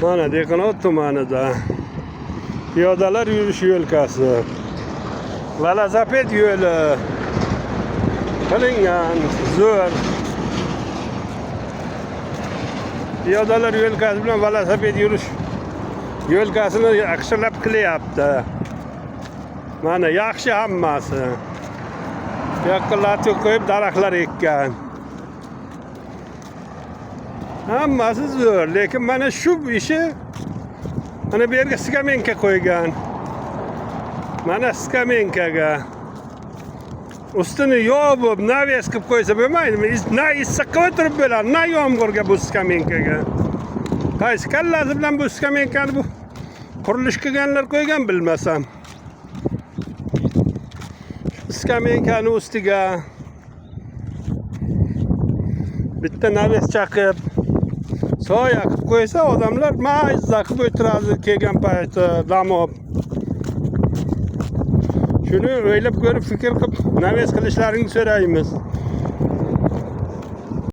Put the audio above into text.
Mana Dehqonobod tumanida piyodalar yurish yo'lkasi, velosiped yo'li qilingan, zo'r. Piyodalar yo'lkasi bilan velosiped yurish yo'lkasini yaxshilab qilyapti. Mana yaxshi hammasi. Bu yoqqa lotok qo'yib daraxtlar ekkan. Hammasi zo'r, lekin mana shu ishi, mana bu yerga skamenka qo'ygan. Mana skamenkaga ustini yopib, навес qilib qo'ysa bo'lmaydimi? Na issiqqa o'tirib bo'ladi, na yomg'irga bu skamenkaga. Qaysi kallasi bilan bu skamenkani bu qurilish qilganlar qo'ygan, bilmasam. Skamenkani ustiga bitta навес chaqib, soya qilib qo'ysa, odamlar mazza qilib o'tiradi kelgan payti dam olib. Shuni o'ylab ko'rib, fikr qilib, навес qilishlaringni so'raymiz.